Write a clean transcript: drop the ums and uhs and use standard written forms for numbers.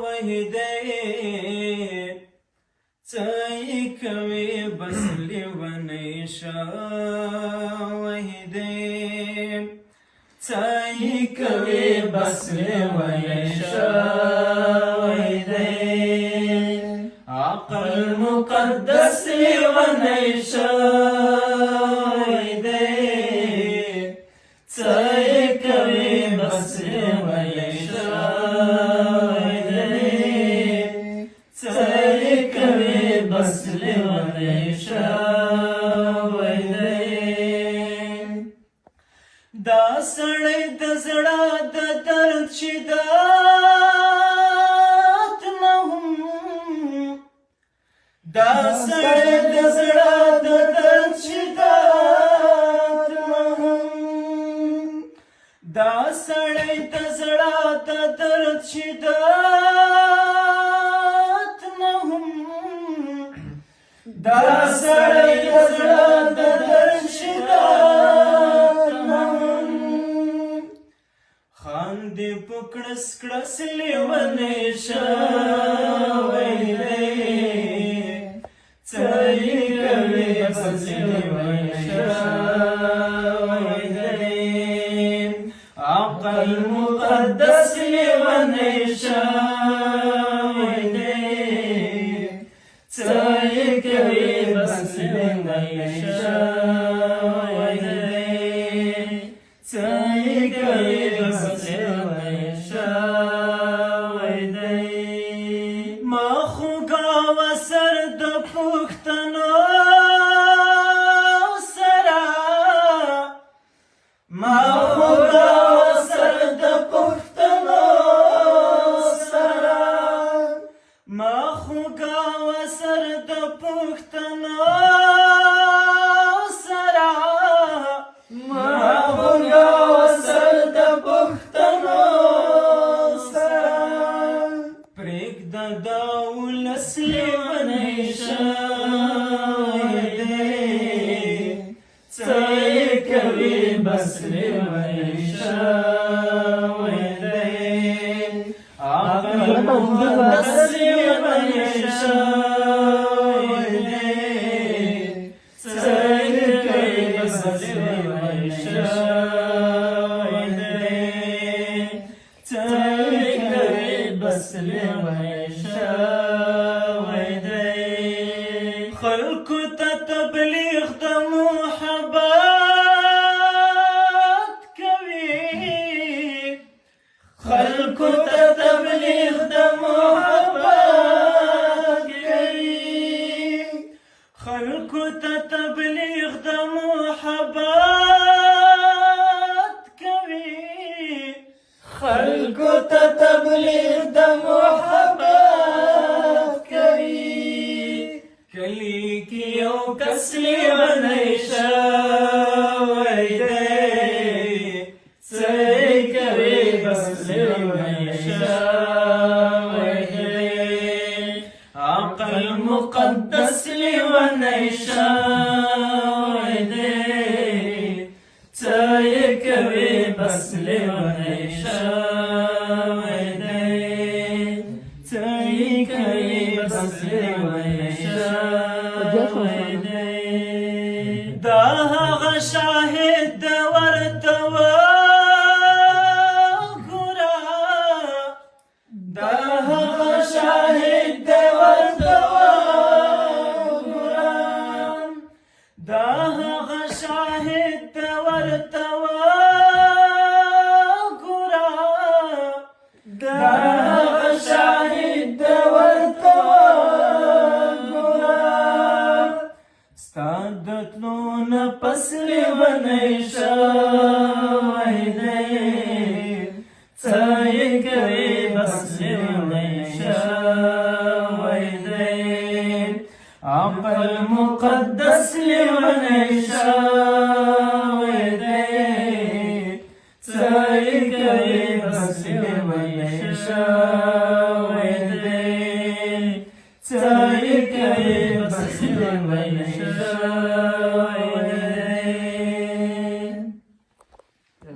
وحیدې، څه یې کوې بس لیونی شه وحیدې، څه یې کوې بس لیونی شه وحیدې، عقل مقدس لیونی شه وحیدې، څه یې کوې بس لیونی شه وحیدې، څه یې کوې بس لیونی شه وحیدې. دا سړی د زړه د درد شدت نه هم، دا سړی د زړه د درد شدت نه هم، دا سړی د زړه د درد شدت نه هم، دا سړی د زړه د درد شدت نه هم، خاندي په کړس کړس لیونی شه ویلی، څه یې کوې بس لیونی شه ویلی، عقل مقدس لیونی شه ویلی، څه یې کوې بس لیونی شه ویلی، څه یې کوې بس لیونی شه ویلی. ما خو ګاوه سر د پښتنو سره، ما خو ګاوه سر د پښتنو سره، ما خو ګاوه سر د پښتنو سره، ما خو ګاوه سر د پښتنو سره، پرېږده دا ولس لیونی شه دی، څه یې کوې بس لیونی شه دی، عقل مقدس لیونی شه دی، څه یې کوې بس لیونی شه دی، څه یې کوې بس لیونی شه دی. خلکو ته تبلیغ د محبت کوي، خلکو ته تبلیغ د محبت کوي، خلکو ته تبلیغ د محبت کوي، خلکو ته تبلیغ د محبت کوي، کلی کې یو کس لیونی شوی دی، څه یې کوې بس لیونی شوی دی، عقل مقدس لیونی شوی دی، څه یې کوې بس لیونی شوی دی، څه یې کوې بس لیونی شوی دی. دا هغه شاهد ورته وګوره، دا هغه شاهد ورته وګوره، دا هغه شاهد ورته وګوره، دا هغه شاهد ورته وګوره، ستا د تلو نه پس لیونی شوی دی، څه یې کوې بس لیونی شوی دی، عقل مقدس لیونی شوی دی، څه یې کوې بس لیونی شوی